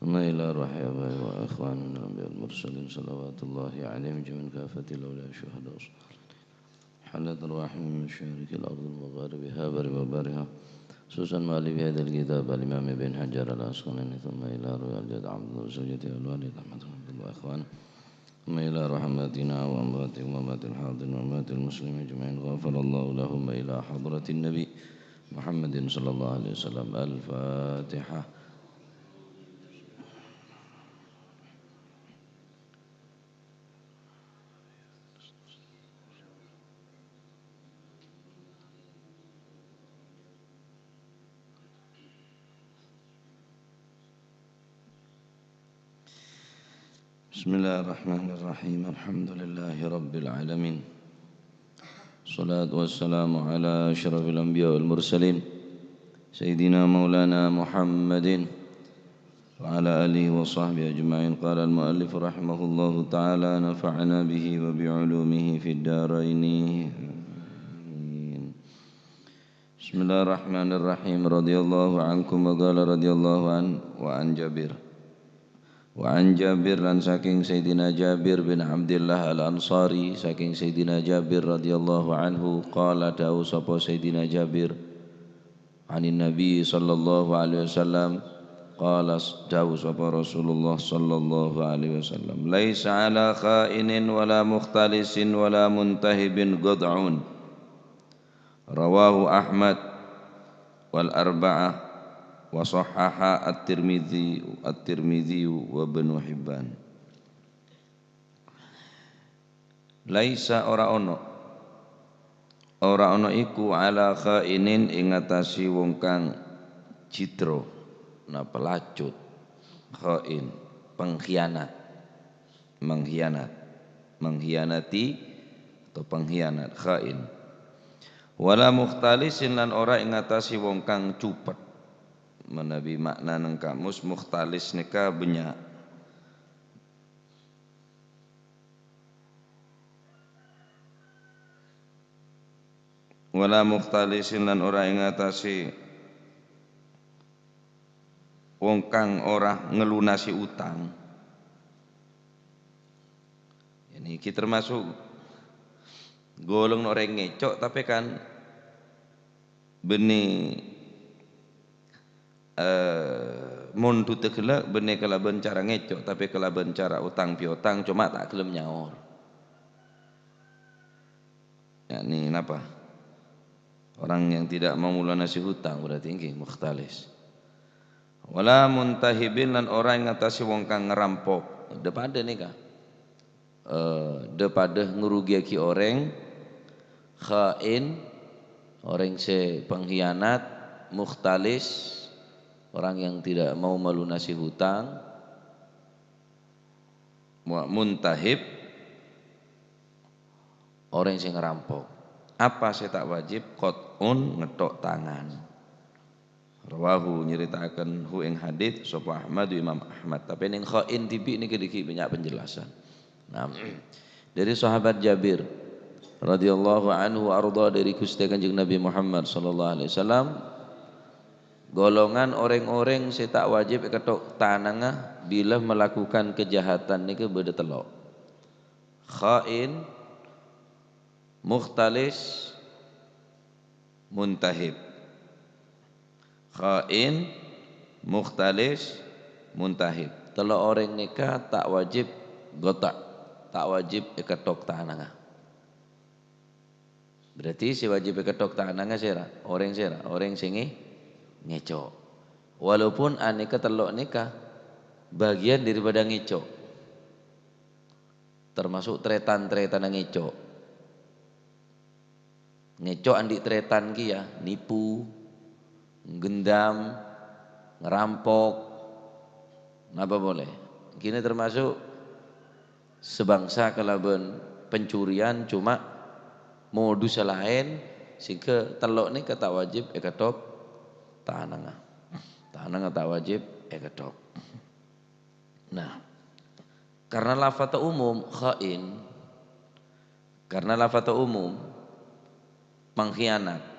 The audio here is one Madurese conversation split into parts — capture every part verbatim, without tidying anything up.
ثم إلى روح آبائنا وإخواننا الأنبياء والمرسلين، صلوات الله عليهم أجمعين، كافة الأولياء والشهداء والصالحين، حلت أرواحهم من مشارق الأرض ومغاربها وبرها وبحرها، خصوصا مؤلف هذا الكتاب الإمام ابن حجر العسقلاني، ثم إلى روح الجد عبد الله وزوجته وأولادهم، رحمة الله وإخوانه، ثم إلى روح أمواتنا وأمواتكم وأموات الحاضرين وأموات المسلمين أجمعين، غفر الله لهم، إلى حضرة النبي محمد صلى الله عليه وسلم. الفاتحة. بسم الله الرحمن الرحيم. الحمد لله رب العالمين. الصلاة والسلام على أشرف الأنبياء والمرسلين، سيدنا مولانا محمد وعلى آله وصحبه أجمعين. قال المؤلف رحمه الله تعالى، نفعنا به وبعلومه في الدارين. آمين. بسم الله الرحمن الرحيم. رضي الله عنكم، وقال رضي الله عنه، وعن جابر. Wa an Jabir, lan saking Sayyidina Jabir bin Abdillah Al-Ansari, saking Sayyidina Jabir radhiyallahu anhu, qala, dawuh sapa Sayyidina Jabir, anin Nabi sallallahu alaihi wasallam, qala, dawuh sapa Rasulullah sallallahu alaihi wasallam, "Laisa ala kha'inin wala mukhtalisin wala muntahibin ghad'un." Rawahu Ahmad wal arba'ah wa shahhaha At-Tirmidzi, At-Tirmidzi wa Ibnu Hibban. Laisa, ora ono, ora ono iku ala kha'inin ing atase wong kang jitro, napa lacut, kha'in, pengkhianat. Mengkhianat, mengkhianati atau pengkhianat, khain. Wala mukhtalisin, lan ora ing atase wong kang cupet. Manabi makna neng kamus, mukhtalis neka banyak. Wala mukhtalisin, lan ora ing atase wong kang ora ngelunasi utang. Ya, niki termasuk golongan oreng ngecok, tapi kan benne, eh, mondhut gella' benne kalaban cara ngecok, tapi kalaban cara utang piutang, cuma ta' gelem nyaor. Yakni napa? Orang yang tidak mau melunasi hutang berarti nggih mukhtalis. Wala muntahibin, lan ora ing atase wong kang ngerampok. Dha-padha nika. Eh, dha-padha ngrugiyagi oreng, khain, oreng se pengkhianat, mukhtalis, orang yang tidak mau melunasi hutang, mu-, muntahib, oreng sing ngerampok. Apa se ta' wajib? Qat'un, ngethok tangan. Rawahu, nyeritaaken hu ing hadits, sapa Ahmad, Imam Ahmad. Tapi ning khain dibi' niki diki banyak penjelasan. Nah, dari sahabat Jabir radhiyallahu anhu arda, dari Gusti Kanjeng Nabi Muhammad sallallahu alaihi wasallam, golongan oreng-oreng se ta' wajib ekethok tanangnga bila melakukan kejahatan niki badha tello'. Khain, mukhtalis, muntahib. Khain, mukhtalis, muntahib. Tello' oreng neka ta' wajib qatha', ta' wajib ekethok tanangnga. Berarti se wajib ekethok tanangnga sera? Oreng sera? Oreng se nge-, ngecok. Walaupun aneka tello' neka bagian daripada ngecok. Termasuk tretan-tretanna ngecok. Ngecok andi' tretan ki ya, nipu, gendam, ngerampok, napa pole. Kini termasuk sebangsa kalaban pencurian, cuma modus laen, sehingga tello' neka ta' wajib ekethok tanangnga. Tanangnga ta' wajib ekethok. Nah, karena lafadz umum, khain, karena lafadz umum, pengkhianat.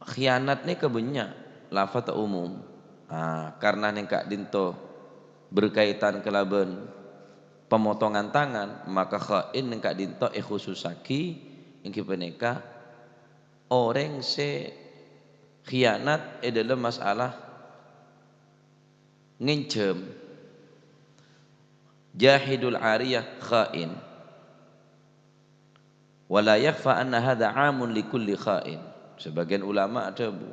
Khianat neka banyak, lafadz umum. Ah, karna neng ka'dhinto berkaitan kalabân pemotongan tangan, maka kha'in neng ka'dhinto èkhususaghi, èngghi panèka orèng sè khiyanat è dhâlem masalah ngènjhâm. Jahidul ariyah kha'in. Wa la yakhfa anna hadza 'amun li kulli kha'in. Sebagian ulama adhâbu,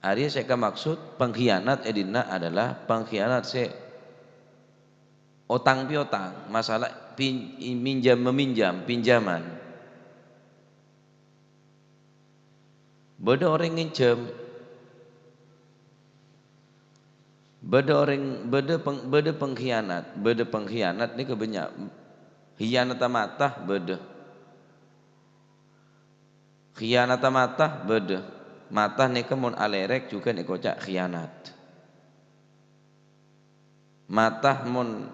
arèya sè èkamaksud pengkhianat è dhinna' adalah pengkhianat sè otang piotang, masalah pin-, minjam meminjam, pinjaman. Bâdâ orèng ngènjhâm, bâdâ orèng, bâdâ peng-, bâdâ pengkhianat, bâdâ pengkhianat nèka bânnya'. Khiyanata mata bâdâ. Khiyanata mata bâdâ. Mata nèka mon alèrèk jhughân èkoca' khiyanat. Mata mon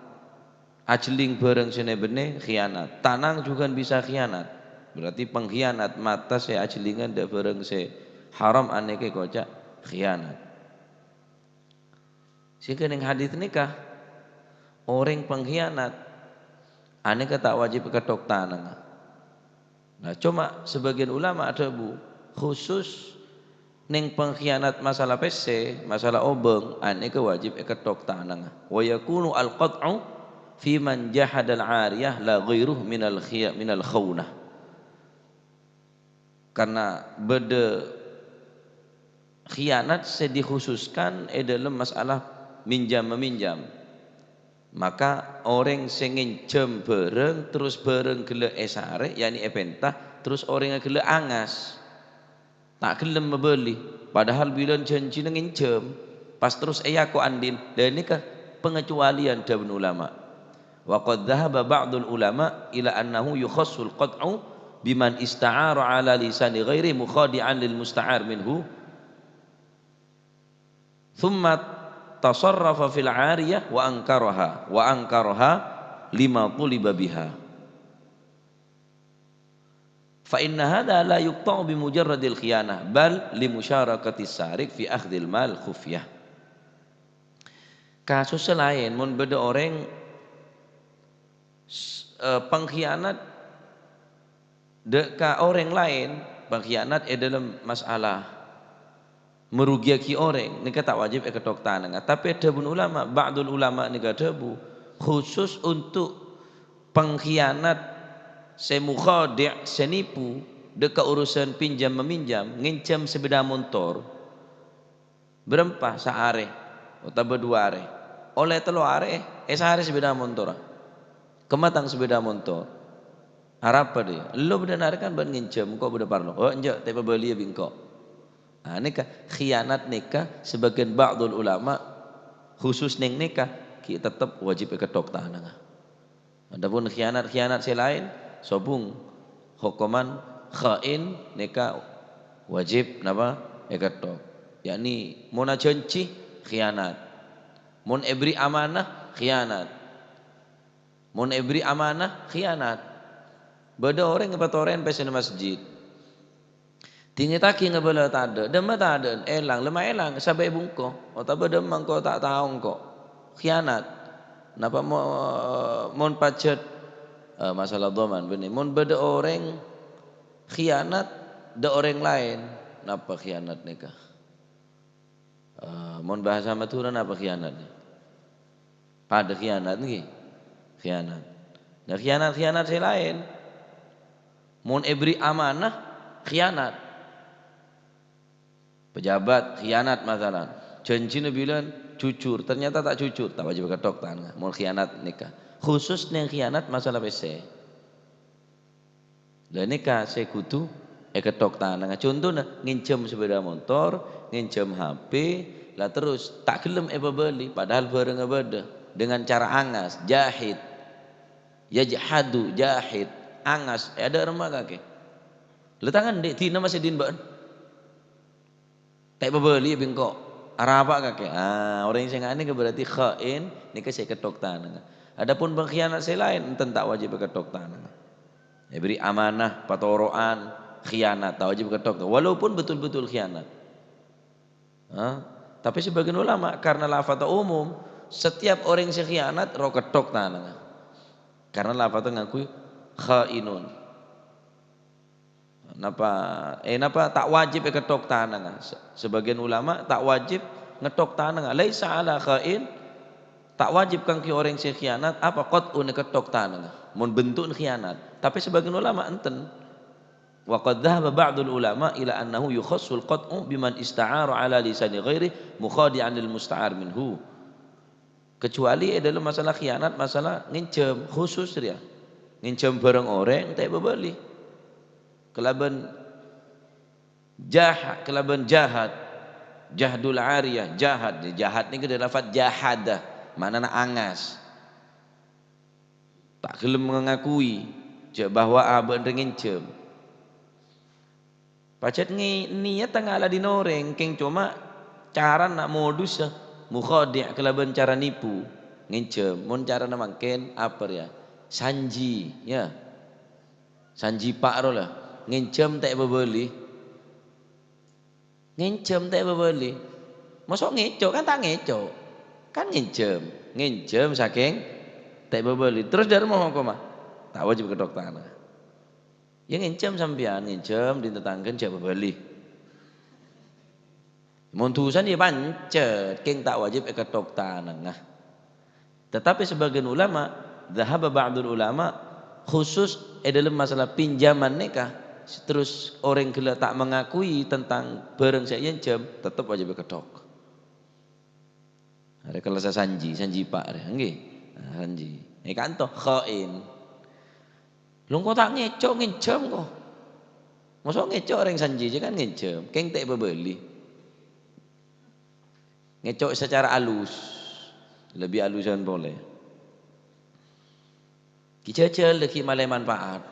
ajhelling bhârâng sè nè-bennè, khiyanat. Tanang jhughân bisa khiyanat. Berarti pengkhianat, mata sè ajhellingan dâ' bhârâng sè haram anèka èkoca' khiyanat. Sehingga neng hadis nèka, orèng pengkhianat anèka ta' wajib èkettok tanangnga. Nah, coma sebagian ulama adhâbu, khusus neng pengkhianat masalah pèssè, masalah obâng, anèka wajib èkettok tanangnga. Wa yakunu al-qat'u fi man jahadal ariyah la ghairuh minal khiya-, minal khaunah. Karna bâdâ khiyanat sè dikhususkan è dhâlem masalah minjam-meminjam. Maka orèng sè ngènjhâm bhârâng, terros bhârâng ghellâ' èsarè, ya'ni èpènta, terros orèngnga ghellâ' angas. Ta' ghellem mabâli, padahal bilân jhânjhina ngènjhâm, pas terros èako andi'na. Lah, nèka pangacuwaliyan dhâbuna ulama. Wa qad dhahaba ba'dul ulama ila annahu yukhassul qat'u biman ista'ara ala lisani ghairi mukhadi'an lil musta'ar minhu, thumma tasarrafa fil ariyah wa ankaraha, wa ankaraha lima tuliba biha. Fa inna hadha la yuqta'u bi mujarradil khiyanah, bal li musyarakati sariq fi akhdhil mal khufyah. Kasossa laèn, mon bâdâ orèng s-, eh, pengkhianat dâ' ka orèng laèn, pengkhianat è dhâlem masalah marugiyaghi orèng, nèka ta' wajib èkettok tanangnga. Tapè dhâbuna ulama, ba'dul ulama nèka dhâbu, khusus untuk pengkhianat sè mukhadi', sè nipu, dâ' ka urusan pinjam-meminjam, ngènjhâm sepeda montor, bârâmpa saarè otabâ du arè, ollè tello arè, èsarè sepeda montorra. Kemma tang sepeda montor. Arapa dhiyâ? Ello bâdâ narèkan bân ngènjhâm, engko' bâdâ parlo. Oh, enjâ', ta' èpabâliyâ bi' engko'. Ah, nèka, khiyanat nèka, sebagian ba'dul ulama, khusus neng nèka, ghi' tettep wajib èkettok tanangnga. Adapun khiyanat-khiyanat sè laèn, sobung hokoman kha'in nèka wajib napa? Èkettok. Ya'ni, mon ajhânjhi, khiyanat. Mon èberri' amanah, khiyanat. Mon èberri' amanah, khiyanat. Bâdâ orèng èpatorè'an pèssèna masjid. Dingètaghi ngabâlâ tadâ', dâmma tadâ'na èlang, lemma èlang, sabâ' èbungko, otabâ dâmma engko' ta' tao engko'. Khiyanat. Napa mo-, mon pajhât, eh, masalah dhaman, bânnè. Mon bâdâ orèng khiyanat dâ' orèng laèn, napa khiyanat nèka? Eh, mon bahasa Madhurâna apa khiyanat? Padâ khiyanat, ngghi? Khiyanat. Nah, khiyanat-khiyanat sè laèn. Mon èberri' amanah, khiyanat. Pejabat khiyanat, masalan. Jhânjhina bilân jujur, ternyata ta' jujur, ta' wajib èkettok tanangnga. Mon khiyanat nèka. Khusus neng khiyanat masalah pèssè. Lah, nèka sè kodhu èkettok tanangnga. Contona, ngènjhâm sepeda motor, ngènjhâm H P, lah terros ta' ghellem èpabâli, padahal bhârângnga bâdâ, dengan cara angas, jahid. Yajhadu, jahid, angas, è adâ' remma kakè. Lah, tangan dhi', dina masè dhin bâ'ân. Ta' èpabâliyâ bi' engko'. Arapa' kakè? Ah, orèng sè nganèka berarti kha'in, nèka sè èkettok tanangnga. Adapun pengkhianat sè laèn, enten ta' wajib èkettok tanangnga. Èberri' amanah, patoro'an, khianat, ta' wajib èkettok. Walaupun betul-betul khianat. Ha? Tapè sebagian ulama, karena lafadznya umum, setiap orèng sè khianat, roh ketthok tanangnga. Karena lafadznya ngangguy khainun. Napa, eh, napa ta' wajib èketthok tanangnga? Se-, sebagian ulama ta' wajib ngetthok tanangnga. "Laisa ala khain," ta' wajib kaangghuy orèng sè khianat, apa, qat'un, èketthok tanangnga. Mon bentu'na khianat. Tapè sebagian ulama enten. Wa qad dhahaba ba'dul ulama ila annahu yukhassul qat'u biman ista'ara ala lisani ghairi mukhadi'an lil musta'ar minhu. Kecuali è dâlem masalah khianat, masalah ngènjhâm, khusus rèya. Ngènjhâm bhârâng orèng, ta' èpabâli. Kalabân jah-, kalabân jahat. Jahdul ariyah, jahat. Jahat nèka dâri lafadz jahada, ma'nana angas. Ta' ghellem ngakui jâ' bahwa abâ'na rè ngènjhâm. Pajhât ngè-, niyat ta' ngala' dhin orèng, kèng coma carana modussa, mukhadi' kalabân cara nipu, ngènjhâm. Mon carana mangkèn, apa rèya? Sanji, ya. Sanji pa' ro la, ngènjhâm ta' èpabâli. Ngènjhâm ta' èpabâli. Mosok ngèco', kan ta' ngèco'. Kan ngènjhâm. Ngènjhâm sakèng ta' èpabâli. Terros dâri ma hokomma? Ta' wajib ketthok tanangnga. Ya ngènjhâm sampèyan, ngènjhâm dhin tatangghâna jhâ' pabâli. Mon dhusana ya pancet, kèng ta' wajib èketthok tanangnga. Tetapi sebagian ulama, dhahaba ba'dul ulama, khusus è dâlem masalah pinjaman nèka, terros orèng ghellâ' ta' mengakui tentang bhârâng sè èènjhâm, tettep wajib èketthok. Arè kala sasanji, sanji pa' arè, ngghi. Nah, sanji. È kanto, khain. Lho, engko' ta' ngèco', ngènjhâm, ko'. Mosok ngèco' orèng sanji, jâ' kan ngènjhâm. Kèng ta' èpabâli. Ngèco' secara alus. Lebbi alusan polè. Ghi jhâjhâl, ghi malè manfaat.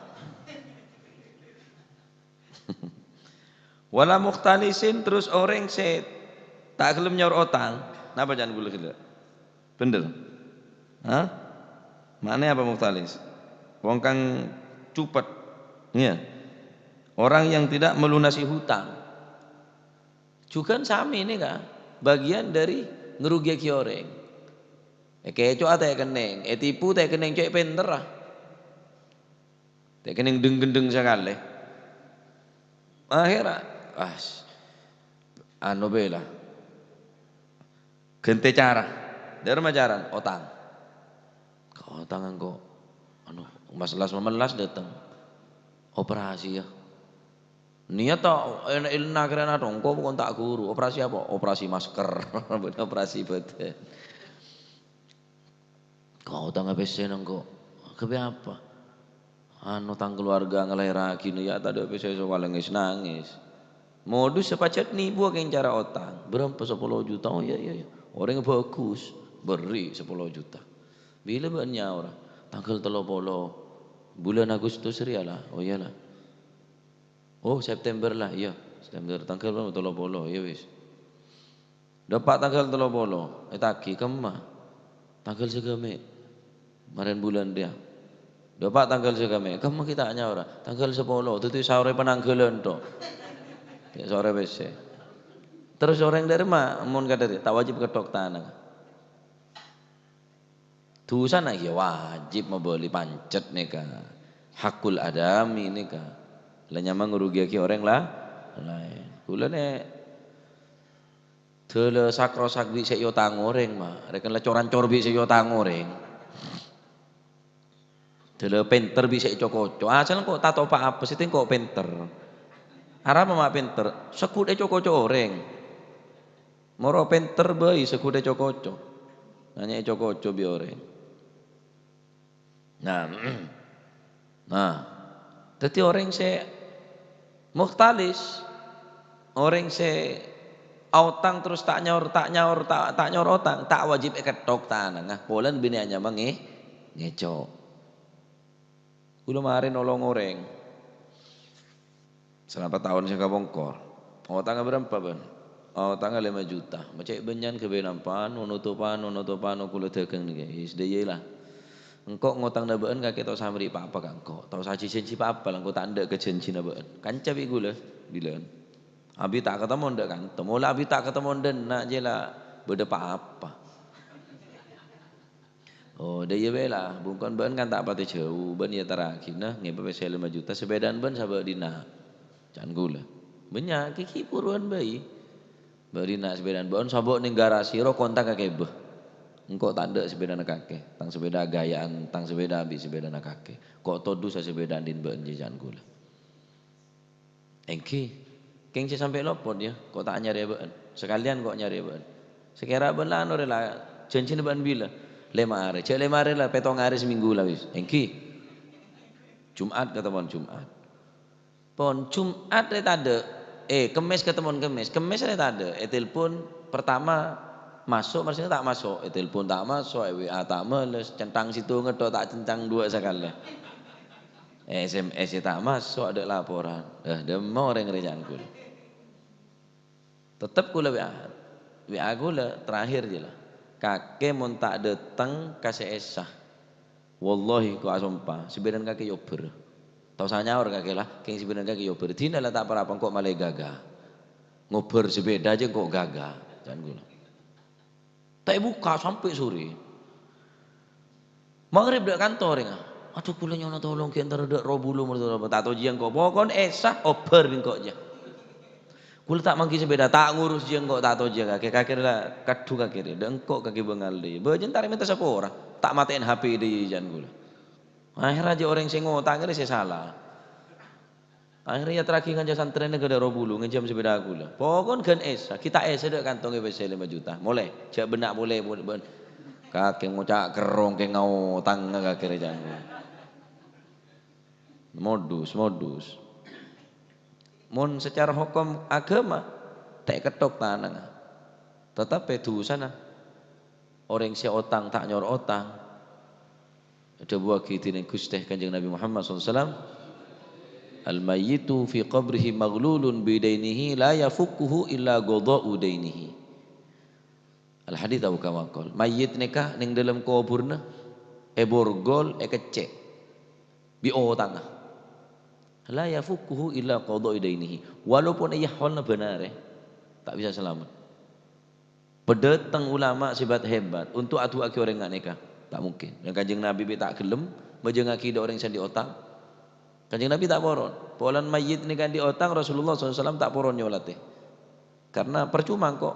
Wala mukhtalisin, terros orèng sè ta' ghellem nyaor otang. Napa ca'na ghulâ ghellâ'? Bhendher. Hah? Ma'nana apa mukhtalis? Wong kang cupet. Iya. Orang yang tidak melunasi hutang. Jhughân samè nèka, bagian dâri ngrugiyaghi orèng. Èkèco'a ta' èkennèng, ètipu ta' èkennèng, cè' pènterra. Ta' èkennèng dheng-ghendheng sakalè. Akhèrra, ah, s-, anu bhâi la. Ghântè cara. Dârma carana, otang. Otang engko'. Anu, mas las mamellas dâteng. Operasi, ya. Niyat ta' ena-, elna kerana tongko pokon ta' ghuru. Operasi apa? Operasi masker. Bukan operasi badan. Kau tanga pèssèna engko'. Ghâbây apa? Anu, tang keluarga ngalahèrraghi, ya, tadâ' pèssè, so kalè ngis-nangis. Modus sè pajhât nibuwâ kèng cara otang. Bârâmpa? Sapolo juta. Oh, iya, iya, iya. Orèng bhâghus. Bherri' sapolo juta. Bilâ bâ'na nyaora? Tangghâl tello polo. Bulân Agustus rèya, la. Oh, iya, la. Oh, September, la. Iya, September. Tangghâl tello polo. Iya, wis. Dâpa' tangghâl tello polo, ètagi, kemma? Tangghâl saghâmè'. Marèn bulân rèya. Dâpa' tangghâl saghâmè', kemma ghi' ta' nyaora? Tangghâl sapolo, dhâddhi saorè panangghâlân, to. Ya, saorè pèssè. Terros orèng dârma, mon kadhâri, ta' wajib ketthok tanang. Dusana, ya, wajib mabâli, pancet nèka. Hakul adami nèka. La nyama ngrugiyaghi orèng la-, laèn. Ghulâ nè-, Dâlâ sakrosak bi' sè èotang orèng, ma'. Rèken la cor-ancor bi' sè èotang orèng. Dâlâ pènter bi' sè èco-koco. Asal engko' ta' topa' apa, sè tèng engko' pènter. Arapa ma' pènter? Segghut èco-koco orèng. Moro pènter bhâi segghut èco-koco. Nanya èco-koco bi' orèng. Nah, nah, dhâddhi orèng sè mukhtalis, orèng sè aotang terros ta' nyaor, ta' nyaor, ta', ta' nyaor otang, ta' wajib èketthok tanangnga, polana binè'an nyama ngè-, ngèco'. Kaulâ marè nolong orèng. Salama taon sè kapongkor. Otangnga bârâmpa, bân? Otangnga lèma juta. Ma' cè' bânnya'an ghâbây nampa'an, no-, notopan, no-, notopan, no-, kaulâ dâgâng nèka. Is, dâ' iyâ la. Engko' ngotang na bâ'ân kakè ta' osa aberri' pa-apa ka engko'. Ta' osa ajhânjhi pa-apa la, engko' ta' endâ' ka jhânjhina bâ'ân. Kanca bi' kaulâ, bilân. Abi ta' katemmo dâ' kanto, mola abi ta' katemmo dâ' enna' jâ la bâdâ pa-apa. Oh, dâ' iyâ bhâi la, bungkona bâ'na kan ta' patè jhâu, bâ'na èyaterraghina ngèbâ pèssè lèma juta, sapèdana bâ'na sabâ' dinna'. Can ghulâ. Bânnya' kèkè buruwân bhâi. Bâ'na sapèdana bâ'na sabâ' nèng garasi, ro kontak ka kèbâ. Engko' ta' dâ' sapèdana kakè, tang sapèda ghâjâ'ân, tang sapèda abi' sapèdana kakè. Ko' todus sapèdana dhin bâ'na jâ can ghulâ. Èngghi. Kèng sè sampè' lopot, yâ, ko' ta' nyarè bâ'na. Sakalèyan ko' nyarè bâ'na. Sakèra bâ'na la anu rè la, jhânjhina bâ'na bilâ? Lèma arè. Jhâ' lèma arè la, pèttong arè samènggu la wis. Èngghi. Jum'at katemmo Jum'at. Pon Jum'at rè tadâ'. Eh, Kemmès katemmo Kemmès. Kemmès rè tadâ'. Ètelpon pertama maso', maksudnya ta' maso'. Ètelpon ta' maso', è-W A ta' males. Centang sèttonga tho ta' centang duwâ' sakalè. S M S-è ta' maso', adâ' laporan. Eh, dâmma orèng rè can ghulâ. Tettep ghulâ W A. W A ghulâ terakhir jâ la. Kakè mon ta' dâteng ka sè essa. Wallahi, ko' asompa, sapèdana kakè èobbhâr. Ta' osa nyaor kakè la, kèng sapèdana kakè èobbhâr. Dina la ta' pa-rapa, engko' malè ghâgâ. Ngobbhâr sapèda jâ engko' ghâgâ. Can ghulâ. Ta' èbukka' sampè' sore. Maghrib dâ' kanto rèng, ah. Adhu, kaulâ nyo'ona tolong ghi' entara dâ' ro bulu, ta' tao jiyâ engko'. Pokon essa obbhâr bi' engko' jiyâ. Kaulâ ta' mangghi sapèda, ta' ngurus jiyâ engko', ta' tao jiyâ kakè, kakè la kadhu kakè rè. Dâ' engko' kakè bângal dâ' iyâ. Bâjâ entara mènta sapora, ta' matè'èn H P dâ' iyâ can ghulâ. Akhèrra jâ' orèng sè ngotang rè sè sala. Akhèrra èyaterraghi kanca santrèna ka dâ' ro bulu, ngènjhâm sapèda kaulâ. Pokon ghân essa, ghi' ta' essa dâ' kantong è pèssè lèma juta. Molè, jâ' bânna' polè, polè, bân. Kakè ngoca' kerrong kè ngaotang kakè rè can ghulâ. Modus, modus. Mon sacara hokom aghâma, ta' èkettok tanangnga. Tatapè dusana orèng sè otang ta' nyor otang. Èdhâbuwâghi dhinèng Ghustè Kanjeng Nabi Muhammad sallallahu alaihi wasallam, "Al-mayyitu fi qabrihi maghlulun bidainihi la yafukkuhu illa qadha'u dainihi." Al-hadits aw kama qal. Mayyit nèka neng dâlem kobhurrâ èborgol, èkeccè' bi' otangnga. La yafukkuhu illa qadha'u dainihi. Walaupun èyaholna bânarè, ta' bisa salamet. Padâteng ulama sè bât-hebat untuk adu'aaghi orèng nga' nèka. Ta' mungkin. Dan Kanjeng Nabi bi' ta' ghellem majângngaghi dâ' orèng sè andi' otang. Kanjeng Nabi ta' poron. Polana mayyit nèka andi' otang, Rasulullah sallallahu alaihi wasallam ta' poron nyolatè. Karena parcoma engko'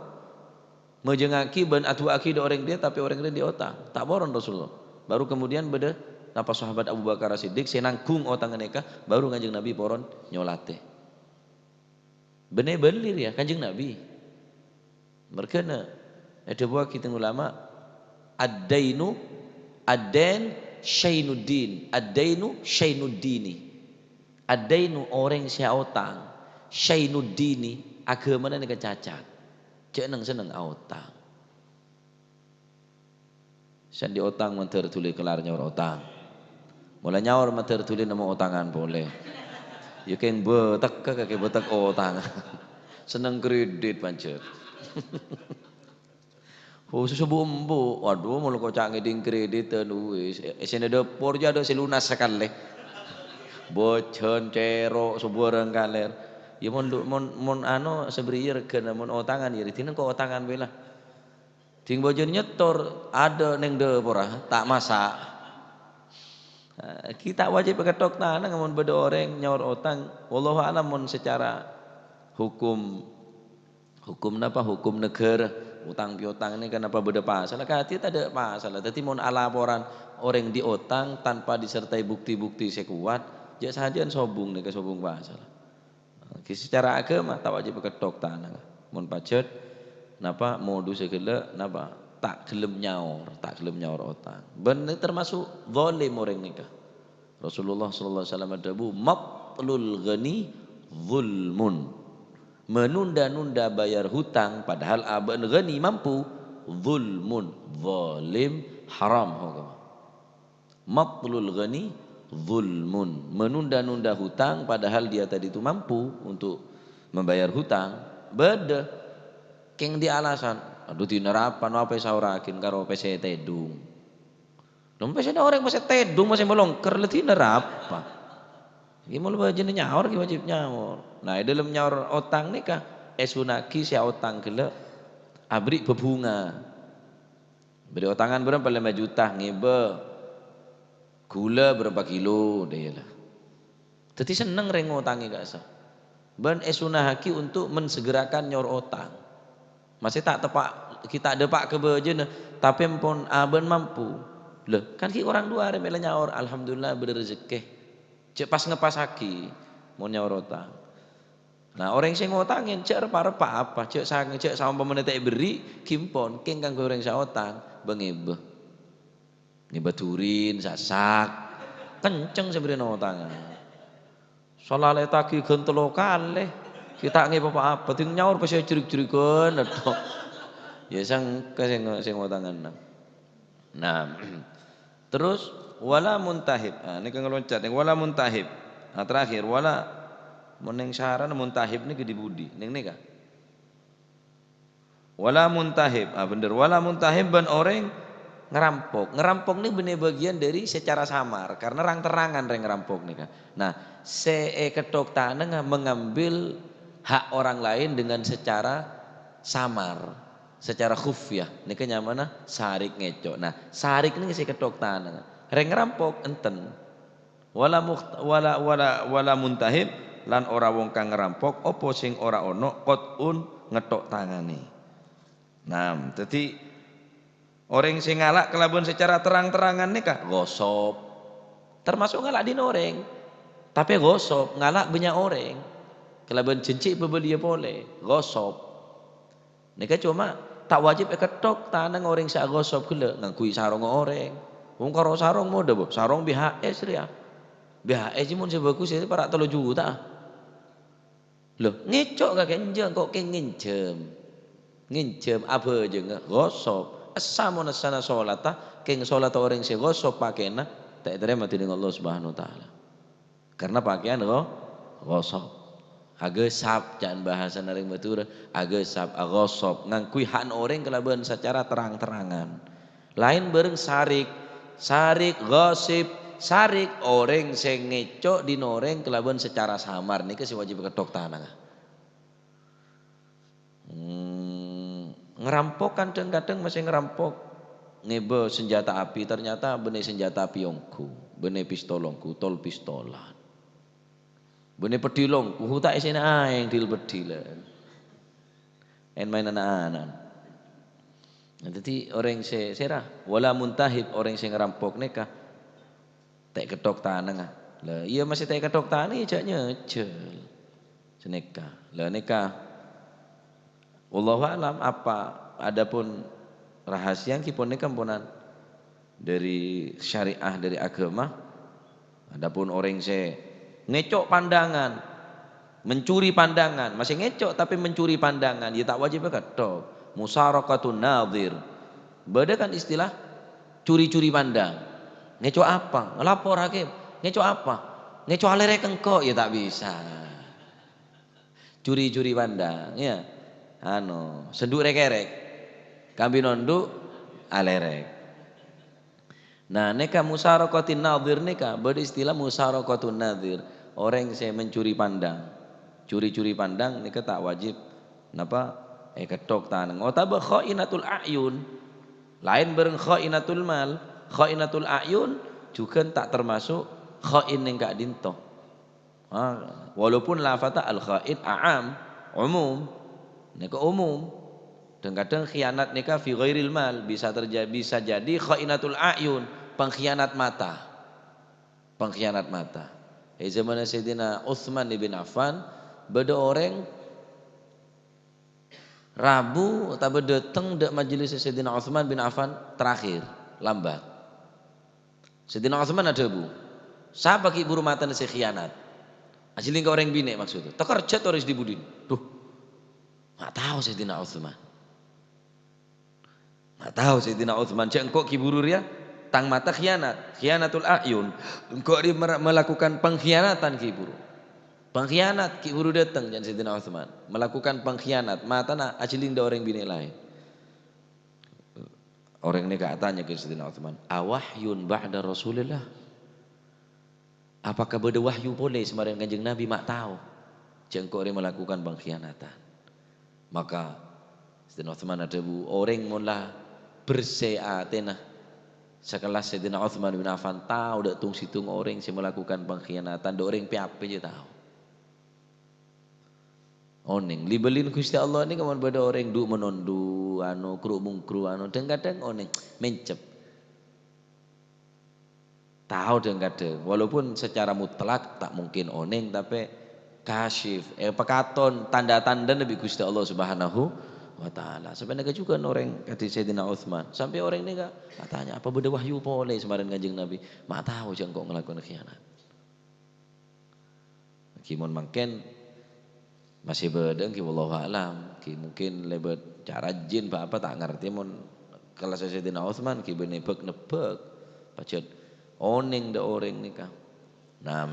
majângngaghi bân adu'aaghi dâ' orèng rèya, tapè orèng rèya andi' otang. Ta' poron Rasulullah. Baru kemudian bâdâ napa sahabat Abu Bakar As-Siddiq sè nanggung otangnga nèka, baru Kanjeng Nabi poron nyolatè. Bânnè bâli rèya Kanjeng Nabi. Marghâna èdhâbuwâghi tèng ulama, "Ad-dainu, ad-dain syainuddin, ad-dainu syainuddini." Ad-dainu orèng sè aotang, syainuddini aghâmana nèka cacat. Jhâ' neng-senneng aotang. Sè andi' otang mandhâr dhuli kellar nyaor otang. Mola nyaor mandhâr dhuli nemmo otangan polè. Yâ kèng bâtekka kakè bâtek otang. Senneng kredit pancet. Oh, susu bu embu. Waduh, mola koca' ngèdhing kreditan, wis. È-, èssèna dâpor jâ adâ' sè lunas sakalè. Bâjhân, cèrok, sabârâng kalèr. Yâ mon du-, mon, mon ano, sabriyâ règhâna, mon otangan, yâ rèdhina engko' otangan bhâi la. Ding bâjâna nyetor, adâ' neng dâpora, ta' masa'. Eh, ghi' ta' wajib èkettok tanang mon bâdâ orèng nyaor otang. Wallahu a'lam mon secara hukum, hukum napa? Hukum negara. Otang piotang nèka napa bâdâ pasal? Kadhi tadâ' pasal. Dhâddhi mon alaporan orèng andi' otang tanpa disertai bukti-bukti sè kowat, jâ' sajân sobung nèka sobung pasal. Ghi secara aghâma ta' wajib èkettok tanang. Mon pajhât, napa modus ghellâ', napa ta' ghellem nyaor, ta' ghellem nyaor otang. Bân nèka termasuk zalim orèng nèka. Rasulullah sallallahu alaihi wasallam adhâbu, "Matlul ghani zulmun." Menunda-nunda bayar hutang padahal abâ'na ghani mampu, zulmun, zalim, haram hukumma. Matlul ghani zulmun. Menunda-nunda hutang padahal dia tadi itu mampu untuk membayar hutang. Bâdâ. Kèng andi' alasan. Adhu, dinna rapa, no apa èsaorraghin karo pèssè tèdung. Lha, pèssèna orèng pèssè tèdung masih malongker, la dinna rapa? Ghi' mon bâjâna nyaor, ghi' wajib nyaor. Nah, è dhâlem nyaor otang nèka, èsunna'aghi sè aotang ghellâ' aberri' bhâbhunga. Bâri' otangan bârâmpa? Lèma juta, ngèbâ ghulâ bârâmpa kilo, dhâ' iyâ la. Dhâddhi senneng rèng ngotangè ka'issa'. Bân èsunna'aghi untuk mensegerakan nyaor otang. Masè ta' teppa', ghi' ta' dâpa' ka bâjâna, tapè ampon abâ'na mampu. Lho, kan ghi' orang duwâ' arè mèla nyaor, "Alhamdulillah, bâdâ rejekkè." Jhâ' pas-ngeppassaghi mon nyaor otang. Nah, orèng sè ngotangè jhâ' rep-arep apa, jhâ' sang-, jhâ' saompamana ta' èberri', ghi' ampon, kèng kaangghuy orèng sè aotang, bâ ngèbâ. Ngèbâ durin, sasak. Kenceng sè bârri'na otangan. Salalèttaghi ghân tello kalè. Ghi' ta' ngèbâ pa-apa. Dhing nyaor pas èjerik-jerigan, aduh. Ya, sangka sè ngo-, sè ngotangan. Nah, terus, "Wala muntahib." Ah, nèka ngaloncat, nèka, "Wala muntahib." Ah, terakhir, wala, mon nèng sarana muntahib nèka di budi? Nèng nèka. "Wala muntahib." Ah, bhender. "Wala muntahib," bân orèng ngerampok. Ngerampok nèka bânnè bâgiyân dâri secara samar, karena rang-terrangan rèng ngerampok nèka. Nah, sè èketthok tanangnga mengambil hak orang lain dengan secara samar, secara khufyah. Nèka nyamana sarik ngèco'. Nah, sarik nèka sè èketthok tanangnga. Rèng ngerampok, enten. "Wala mukht-, wala, wala, wala muntahib," lan ora wong kang ngerampok, apa sing ora ono qat'un ngetthok tanganè. Nah, dhâddhi orèng sè ngala' kalabân secara terang-terangan nèka ghasab. Termasuk ngala' dhin orèng. Tapè ghasab, ngala' bânnya' orèng. Kalabân jhânjhi pabâliyâ polè, ghasab. Nèka coma ta' wajib èketthok tanang orèng sè aghasab ghellâ', ngangghuy sarongnga orèng. Wong karo sarong modâ, Bu, sarong B H S rèya. B H S jiyâ mon sè bhâghus ya para' tello juta. Lho, ngèco' kakè, enjâ', engko' kèng ngènjhâm. Ngènjhâm, abhâjângnga, ghasab. Essa mon essana solatta, kèng solatta orèng sè ghasab pakèyanna, ta' ètarèma dhinèng Allah Subhanahu wa Ta'ala. Karena pakèyan gho-, ghasab. Aghâsab, ca'na bhâsana rèng Madhurâ, aghâsab, aghasab, ngangghuy hakna orèng kalabân sacara terang-terangan. Laèn bhâreng sarik. Sarik, ghasib, sarik, orèng sè ngèco' dhin orèng kalabân sacara samar, nèka sè wajib èketthok tanangnga. Hmm, ngerampok kadhâng-kadhâng masih ngerampok, ngèbâ senjata api, ternyata bânnè senjata api ongghu, bânnè pistol ongghu, tol-pistolan. Bânnè peddhi ongghu, ta' èssèna aèng dhil peddhi la. Èn-maènan ana'-ana'an. Nah, dhâddhi orèng sè, sèra, wala muntahib, orèng sè ngerampok nèka, ta' èketthok tanangnga. Lah, iyâ masih ta' èketthok tanangnga, jhâ' nyèjhâl. Sanèka. Lah, nèka. Wallahu a'lam, apa adapun rahasia ngghi ponèka amponan dâri syariah, dâri aghâma. Adapun orèng sè ngèco' pandangan, mencuri pandangan, masih ngèco' tapè mencuri pandangan, ya ta' wajib èketthok. Musaraqatun nadhir. Bâdâ kan istilah curi-curi pandang. Ngèco' apa? Ngelapor hakim. Ngèco' apa? Ngèco' alèrèk engko', ya ta' bisa. Curi-curi pandang, ya. Anu, sendu' rèk-kèrèk. Kambi nondu', alèrèk. Nah, nèka musaraqatin nadhir nèka, bâdâ istilah musaraqatun nadhir. Orèng sè mencuri pandang. Curi-curi pandang nèka ta' wajib, napa, èketthok tanang. Otabâ kha'inatul a'yun. Laèn bhâreng kha'inatul mal. Kha'inatul a'yun jhughân ta' termasuk kha'in nèng ka'dinto. Ah, walaupun lafata al-kha'in a'am, umum. Nèka umum. Kadhâng-kadhâng khianat nèka fi ghairil mal, bisa terja-, bisa jadi kha'inatul a'yun, pengkhianat mata. Pengkhianat mata. È zamanna Sayyidina Utsman ibn Affan, bâdâ orèng rabu otabâ dâteng dâ' majelis Sayyidina Utsman bin Affan terakhir, lambat. Sayyidina Utsman adhâbu, "Sapa ghi' buru matana sè khianat?" Ajhâling ka orèng binè' maksudda. Takerjhât orèng sè dhi-budhina. Duh, ma' tao Sayyidina Utsman. Ma' tao Sayyidina Utsman, jhâ' engko' ghi' buru rèya, tang mata khianat, khiyanatul a'yun. Engko' rèya mer-, melakukan pengkhianatan ghi' buru. Pengkhianat ghi' buru dâteng, jhâ' Sayyidina Utsman. Melakukan pengkhianat, matana ajhâling dâ' orèng binè' laèn. Orèng nèka atanya ka Sayyidina Utsman, "Awahyun ba'da Rasulillah?" Apakah bâdâ wahyu polè sè marèn Kanjeng Nabi? Ma' tao, jhâ' engko' rè malakukan pengkhianatan. Maka Sayyidina Utsman adhâbu, orèng mon la bersè atèna sakellas Sayyidina Utsman bin Affan, tao dâ' tong-sèttong orèng sè malakukan pengkhianatan, dâ' orèng pè-apè jhâ' tao. Onèng, li-bâlina Ghustè Allah nèka mon bâdâ orèng du-, menondu, anu, kru-mungkru, anu, dhâng-kadhâng onèng, mèncep. Tao dhâng-kadhâng, walaupun secara mutlak ta' mungkin onèng, tapè kasyif, èpakaton tandhâ-tandhâna bi' Ghustè Allah Subhanahu wa Ta'ala. Sapanèka jhughân orèng kadhi Sayyidina Utsman, sampè' orèng nèka atanya, "Apa bâdâ wahyu polè sè marèn Kanjeng Nabi?" "Ma' tao, jhâ' engko' ngalakonè khianat." Ghi mon mangkèn masè bâdâ, ghi wallahu a'lam. Ghi mungkin lèbât cara jin bâ' apa ta' ngartè, mon kellas Sayyidina Utsman ghi bânnè bâk-nebbâk. Pajhât onèng dâ' orèng nèka. Nah,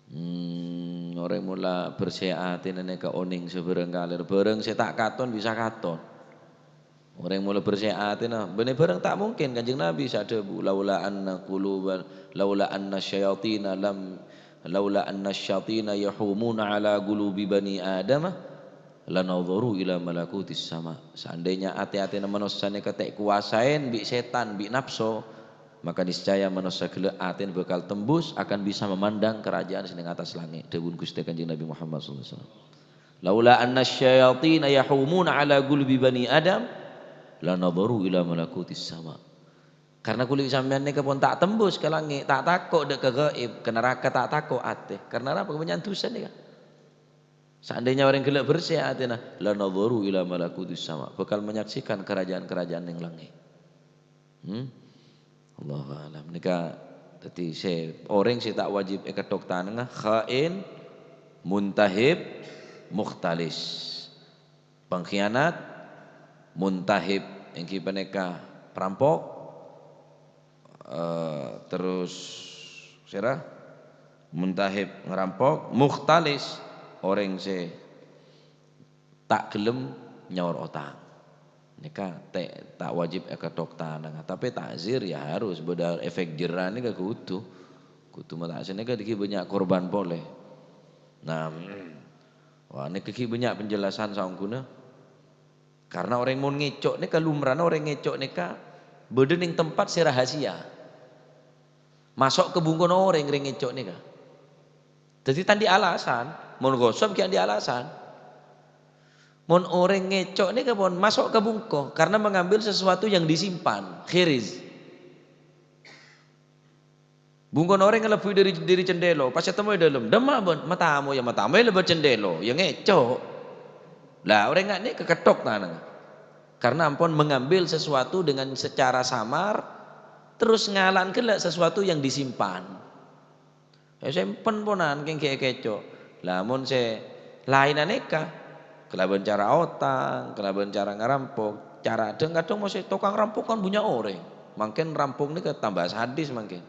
hmm, orèng mon la bersè atèna nèka onèng sabârâng kalèr. Bârâng sè ta' katon bisa katon. Orèng mon la bersè atèna, bânnè bârâng ta' mungkin. Kanjeng Nabi sè adhâbu, "Laula anna quluban, laula anna syayatina lam, laula anna syayatina yahumuna ala qulubi bani Adama, lanadharu ila malakutis sama." Seandainya atè-atèna manossa nèka ta' èkowasaè bi' sètan, bi' napso, maka niscaya manossa ghellâ' atèna bhâkal tembus, akan bisa memandang kerajaan sè neng attas langngè', dhâbuna Ghustè Kanjeng Nabi Muhammad sallallahu alaihi wasallam. "Laula anna syayatina yahumuna ala qulubi bani Adam, lanadharu ila malakutis sama." Karena kulâ sampèyan nèka pon ta' tembus ka langngè', ta' tako' dâ' ka gaib, ka naraka ta' tako' atè. Karena apa? Kabânnya'an dhusa nèka. Seandainya orèng ghellâ' bersè atèna, "Lanadharu ila malakutis sama," bhâkal menyaksikan kerajaan-kerajaan neng langngè'. Hmm? Allahu a'lam. Nèka dhâddhi sè orèng sè ta' wajib èkettok tanangnga, khain, muntahib, mukhtalis. Pengkhianat, muntahib, èngghi panèka perampok, eh, terros sèra, muntahib, ngerampok, mukhtalis, orèng sè ta' ghellem nyaor otang. Nèka ta', ta' wajib èkettok tanangnga, tapè ta'zir ya harus, bâdâ efek jerrâ nèka kodhu. Kodhu mata'zir nèka dhâggi' bânnya' korban polè. Nah, wah, nèka ghi' bânnya' penjelasan saongghuna. Karena orèng mon ngèco' nèka, lumrana orèng ngèco' nèka bâdâ neng tempat sè rahasia. Maso' ka bungkona orèng rèng ngèco' nèka. Dhâddhi ta' andi' alasan, mon ghosop ghi' andi' alasan. Mon orèng ngèco' nèka pon maso' ka bungko karena mengambil sesuatu yang disimpan, khiriz. Bungkona orèng ngalebbui dhâri, dhâri cendhèlo, pas ètemmo è dâlem. "Dâmma bâ'na?" "Matamo." "Ya matamo è lebbât cendhèlo, ya ngèco'." Lah, orèng ka'dinto' èkettok tanangnga. Karena ampon mengambil sesuatu dengan secara samar, terus ngala'an ghellâ' sesuatu yang disimpan. Èsempen ponan kèng ghi' èkèco'. Lah, mon sè laènna nèka, kalabân cara otang, kalabân cara ngarampok, cara dhâng-kadhâng mon sè tokang rampok kan bânnya' orèng. Mangkèn rampok nèka tamba sadis mangkèn.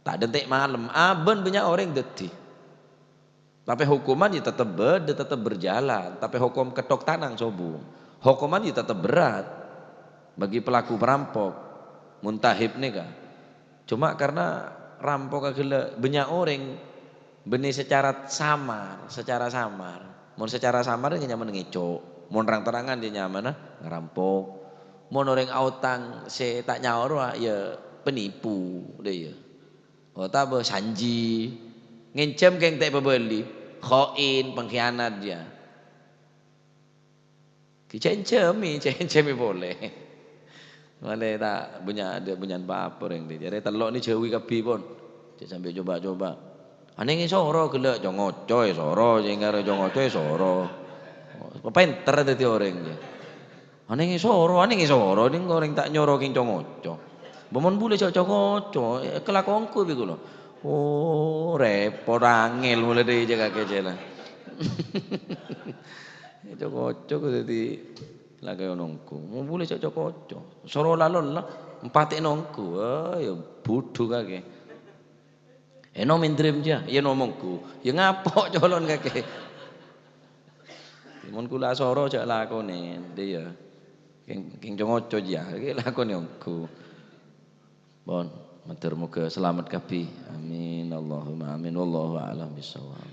Ta' dântè' malem, abân bânnya' orèng dhâddhi. Tapè hokoman ya tetep bâdâ, tetep berjalan. Tapè hokom kettok tanang sobung. Hokoman ya tetep berat bagi pelaku perampok, muntahib nèka. Coma karena rampok ghellâ' bânnya' orèng bânnè secara samar, secara samar. Mon secara samar ya nyamana ngèco'. Mon rang-terrangan ya nyamana ngarampok. Mon orèng aotang sè ta' nyaor, wah, ya penipu, dâ' iyâ. Otabâ sanji, ngènjhâm kèng ta' èpabâli, khoin, pengkhianat, ya. Ghi' jhâ' ènjhâmi, jhâ' ènjhâmi polè. Malè ta' bânnya', adâ' bânnya'an pa-apa orèng dhâddhi. Arè tello' nè jhâuwi kabbhi pon. Jhâ' sampè' coba-coba. Anèng èsoro ghellâ', co-ngoco èsoro, sèngghâ co-ngoco èsoro. Pènter dhâddhi orèng, ya. Anèng èsoro, anèng èsoro, nèng orèng ta' nyoro kèng co-ngoco. Bâ mon bulâ jhâ' co-ngoco, èkalako ongghu bi' kaulâ. Oh, rèpot, angèl molaè dhâri jhâ' kakè jhâ' la. Co-ngoco kok dhâddhi lakè ongghu. Mon bulâ jhâ' co-ngoco. Soro lalon la, empatè ongghu. Ah, ya budhu kakè. Ènom èndrem jhâ', ya nom ongghu. Ya ngapo' colon kakè. Mon kaulâ asoro jhâ' lakonè, dhâ' iyâ. Kèng, kèng co-ngoco jhâ', kè lakonè ongghu. Pon. Mator moga selamat kabbi. Amin, Allahumma amin. Wallahu a'lam bishawab.